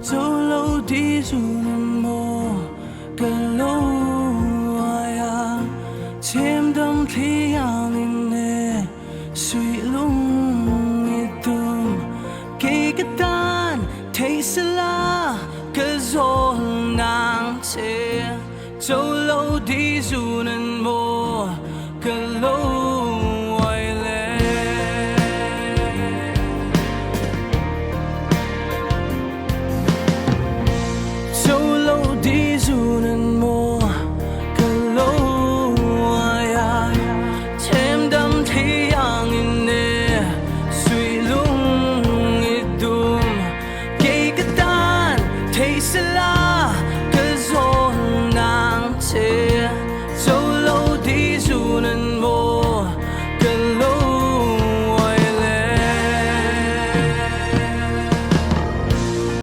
Cholo di zunan maw ka lo ai a, Chhemdam thli angin e suih lung i tum. Kei ka tan thei sela ka zawl nang che, Cholo di zunan maw ka lo ai le. Cholo di zunan maw ka lo ai a, Chhemdam thli angin e suih lung i tum. Kei ka tan thei sela.